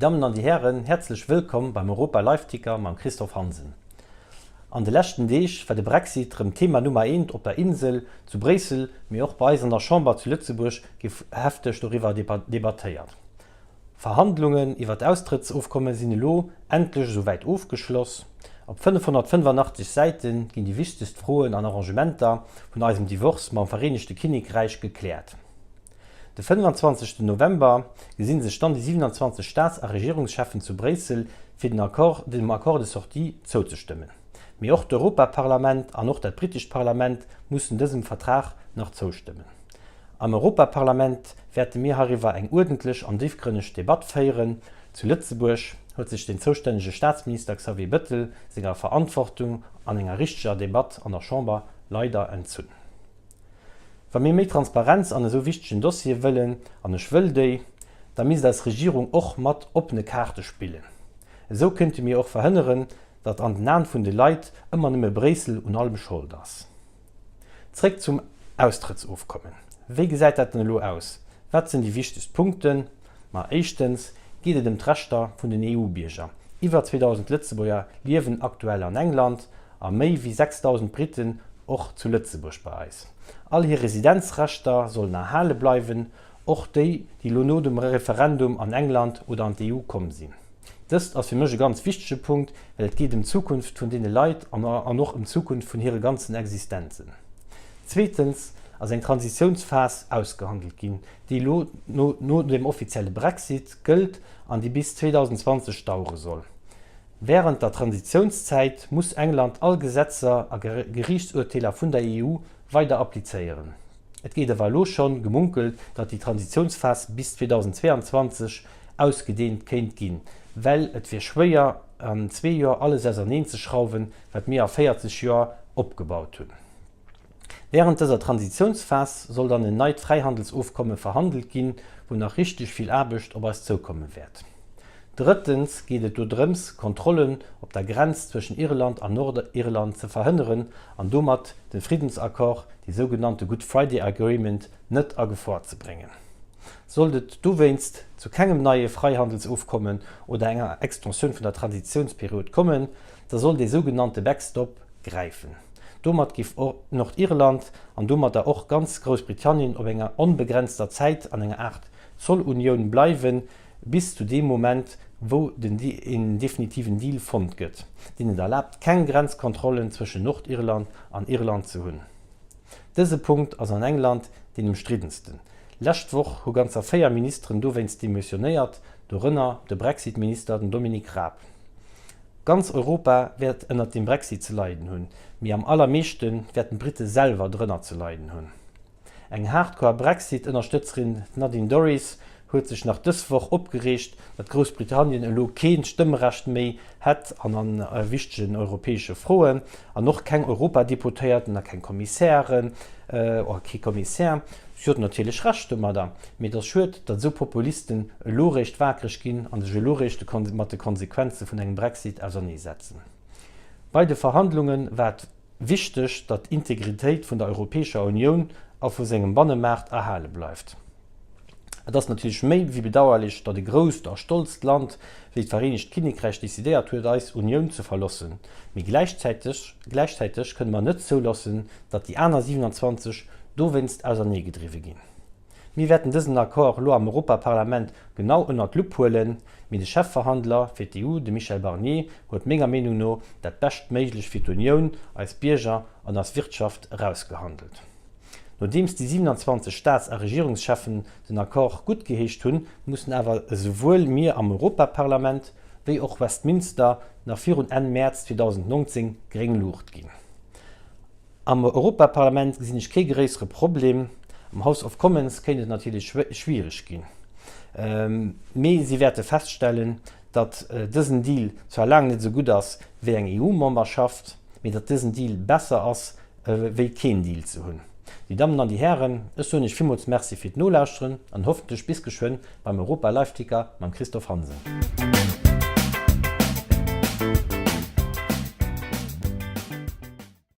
Dammen an déi Hären, häerzlech wëllkomm beim Europa Live Ticker mam Christophe Hansen. An de leschten Deeg war de Brexit rëm Thema Nummer eent op der Insel, zu Bréissel, mee och bei eis an der Chamber zu Lëtzebuerg géif hefteg doriwwer debattéiert. Verhandlungen iwwer d'Austrëttsofkomme sinn elo endlech esou wäit ofgeschloss. Op 585 Säite ginn déi wichtegst Froen an Arrangementer vun eisem Divorce mam Vereenegte Kinnekräich gekläert. De 25 November gesinn sech dann déi 27 Staats a Regierungscheffen zu Bréissel fir den Accord dem Accord de sortie zouzestëmmen. Mee och d'Europaparlament an och dat britescht Parlament mussen dësem Vertrag nach zoustëmmen. Am Europaparlament wäerte mir heiriwwer eng uerdentlech an déifgrënneg Debatt féieren. Zu Lëtzebuerg huet sech den zoustännege Staatsminister Xavier Bëttel senger Verantwortung an enger richteger Debatt an der Chamber leider entzunn. Wa mir méi Transparenz an esou wichtegen Dossiere wëllen, an ech wëll déi, da misst eis Regierung och mat oppene Kaarte spillen. Esou kéinte mir och verhënneren, datt an den Aen vun de Leit ëmmer nëmme Bréissel un allem Schold ass. Zréck zum Austrëttsofkommen. Wéi gesäit dat dann elo aus? Wat sinn déi wichtegst Punkten? Ma éischtens geet et ëm d'Rechter vun den EU-Bierger. Iwwer 2.000 Lëtzebuerger liewen aktuell an England a méi wéi 6.000 Briten och zu Lëtzebuerg bei eis. All hir Residenzrechter sollen erhale bleiwen, och déi, déi elo no dem Referendum an England oder an d'EU komm sinn. Dëst ass fir mech e ganz wichtege Punkt, well et geet ëm d'Zukunft vun deene Leit an och ëm d'Zukunft vun hire ganzen Existenzen. Zweetens ass eng Transitiounsphas ausgehandelt ginn, déi elo no dem offizielle Brexit gëllt an déi bis 2020 dauere soll. Wärend der Transitiounszäit muss England all Gesetzer a Geriichtsurteeler vun der EU weider applizéieren. Et gétt awer elo schonn gemunkelt, datt déi Transitiounsphas bis 2022 ausgedeent kéint ginn, well et wier schwéier an zwee Joer alles auserneen ze schrauwen, wat mir a 40 Joer opgebaut hunn. Wärend dëser Transitiounsphas soll dann en neit Fräihandelsofkomme verhandelt ginn, wou nach richteg vill Aarbecht op eis zoukomme wäert. Drëttens geet et dodrëms, Kontrollen op der Grenz zwëschen Irland an Nordirland ze verhënneren an domat de Friddensaccord, dee sougenannte Good Friday Agreement, net a Gefor ze bréngen. Sollt et dowéinst zu kengem neie Freihandelsofkommen oder enger Extensioun vun der Transitiounsperiod kommen, da soll dee sougenannte Backstop gräifen. Domat géif Nordirland an domadder och ganz Groussbritannien op enger onbegrenzter Zäit an enger Aart Zollunioun bleiwen, bis zu deem Moment, wou een definitiven Deal fonnt gëtt, deen et erlaabt, keng Grenzkontrollen zwëschen Nordirland an Irland ze hunn. Dëse Punkt ass an England deen ëmstriddensten. Lescht Woch hu ganzer 4 Ministeren dowéinst demissionéiert, dorënner de Brexit-Minister, den Dominic Raab. Ganz Europa wäert ënnert dem Brexit ze leiden hunn, mee am allermeeschte wäerten d'Britte selwer drënner ze leiden hunn. Eng Hardcore Brexit-Ënnerstëtzerin, d'Nadine Dorries, huet sech nach dës Woch opgereegt, datt Groussbritannien elo kee Stëmmrecht méi hätt an a wichtegen europäesche Froen an och keng Europadeputéierten a keng Kommissären, or kee Kommissär. Si huet natierlech Recht domadder, mee et ass schued, datt esou Populisten elo réischt wakereg ginn a sech elo réischt mat de Konsequenze vun engem Brexit auserneesetzen. Bei de Verhandlunge war et Wichteg, datt d'Integritéit vun der Europäescher Unioun a vu sengem Bannemaart erhale bleift. Et ass natierlech méi wéi bedauerlech, datt e grousst a stolzt Land wéi d'Vereenegt Kinnekräich decidéiert huet, eis Unioun ze verlossen. Mee gläichzäiteg gläichzäiteg kënne mer net zouloossen, datt déi aner 27 dowéinst auserneegedriwwe ginn. Mir wäerten dësen Accord elo am Europaparlament genau ënnert d'Lupp huelen, mee de Chefverhandler fir d'EU, de Michel Barnier, huet menger Meenung no dat Beschtméiglech fir d'Unioun, eis Bierger an eis Wirtschaft erausgehandelt. Nodeems déi 27 Staats a Regierungscheffen den Accord guttgeheescht hunn, mussen awer esouwuel mir am Europaparlament wéi och Westminster nach virun Enn Mäerz 2019 gréng Luucht ginn. Am Europaparlament gesinn ech kee gréissere Problem. Am House of Commons kéint et natierlech schwiereg ginn. Mee si wäerte feststellen, datt dësen Deal zwar laang net esou gutt ass wéi eng EU-Memberschaft, mee datt dësen Deal besser ass wéi keen Deal ze hunn. Déi Dammen an déi Hären, ech soen Iech villmools Merci fir d'Nolauschteren an hoffentlech bis geschwënn beim Europa Live Ticker mam Christophe Hansen.